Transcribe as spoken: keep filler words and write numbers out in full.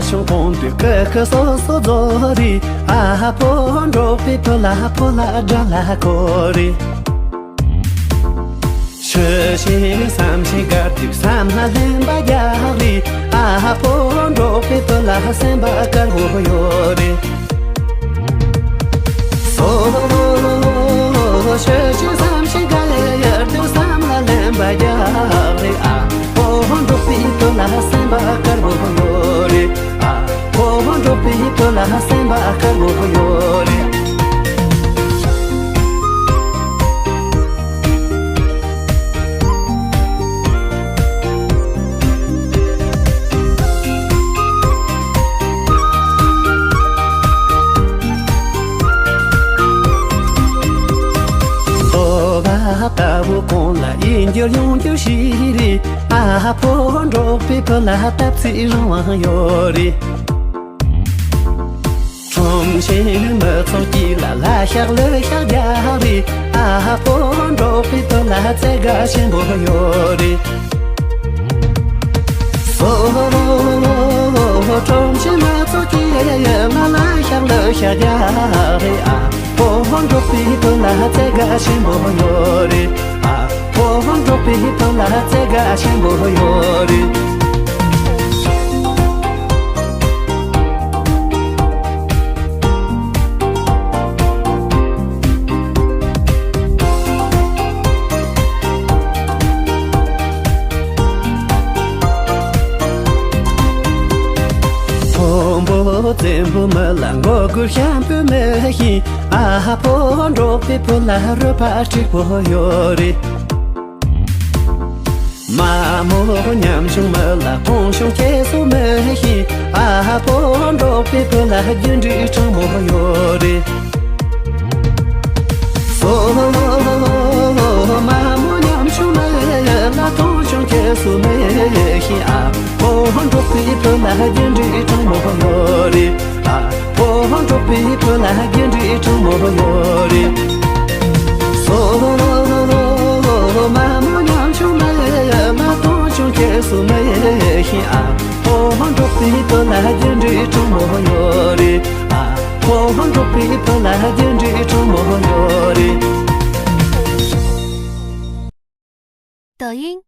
ཤོང་གོང་དུ་ཀི་ཀི་སོ་སོ་རྫོགས་རེད། ཨ་ཕོ་འབྲོག་པའི་བུ་ལ་ཕོ་ལ་དགྲ་ལ་ཁོ་རེད། ཤི་ཤེས་བསམ་ཤེས་དགའ་སྡུག་བསམ་ལ་ལེན་པ་རྒྱག་རེད། ཨ་ཕོ་འབྲོག་པའི་བུ་ལ་སེམས་པ་དཀར་པོ་ཡོད་རེད། སོ་ཤི་ཤི་བསམ་ཤི་ག་ཡ་ཡར་དུ་བསམ་ལ་ལེན་པ་རྒྱག་རེད། ཨ་ཕོ་འབྲོག་པའི་བུ་ལ་སེམས་པ་དཀར་པོ་ཡོད་རེད། ཨ་ཕོ་འབྲོག་པའི་བུ་ལ་སེམས་པ་དཀར་པོ་ཡོད་རེད། ལྟོ་བ་ལྟ་བུ་གོང་ལ་ཡིན་རྒྱུ་ཡོང་རྒྱུ་ཞིག་རེད། ཨ་ཕོ་འབྲོག་པའི་བུ་ལ་སྟབས་ཚིག་རང་དབང་ཡོད་རེད། ཁྲོམ་ཆེན་མི་ཚོགས་ཀྱི་ལ་ལ་ཤག་ལོ་ཤག་རྒྱག་རེད། ཨ་ཕོ་འབྲོག་པའི་བུ་ལ་བཙན་དགའ་ཆེན་པོ་ཡོད་རེད། སོ་ཁྲོམ་ཆེན་མི་ཚོགས་ཀྱི་ལ་ལ་ཤག་ལོ་ཤག་རྒྱག་རེད། ཨ་ཕོ་འབྲོག་པའི་བུ་ལ་བཙན་དགའ་ཆེན་པོ་ཡོད་རེད། ཨ་ཕོ་འབྲོག་པའི་བུ་ལ་བཙན་དགའ་ཆེན་པོ་ཡོད་རེད། མཐོན་པོ་བཙན་པོ་མི་ལ་མགོ་སྒུར་ཤམ་པོ་མི་ཤེས། ཨ་ཕོ་འབྲོག་པའི་བུ་ལ་རོལ་པ་སྤྲེགས་པོ་ཡོད་རེད། མ་མོ་ཉམ་ཆུང་མི་ལ་ཐོང་ཆུང་སྐྱེ་སུ་མི་ཤེས། ཨ་ཕོ་འབྲོག་པའི་བུ་ལ་རྒྱུ་འབྲས་དྲང་མོ་ཡོད་རེད། སོ་མ་མོ་ཉམ་ཆུང་མི་ལ་ཐོང་ཆུང་སྐྱེ་སུ་མི་ཤེས། ཨ་ཕོ་འབྲོག་པའི་བུ་ལ་རྒྱུ་འབྲས་དྲང་མོ་ཡོད་རེད། ཨ་ཕོ་འབྲོག་པའི་བུ་ལ་རྒྱུ་འབྲས་དྲང་མོ་ཡོད་རེད། སོ་མ་མོ་ཉམ་ཆུང་མི་ལ་ཐོང་ཆུང་སྐྱེ་སུ་མི་ཤེས། ཨ་ཕོ་འབྲོག་པའི་བུ་ལ་རྒྱུ་འབྲས་དྲང་མོ་ཡོད་རེད། ཨ་ཕོ་འབྲོག་པའི་བུ་ལ་རྒྱུ་འབྲས་དྲང་མོ་ཡོད་རེད། 抖音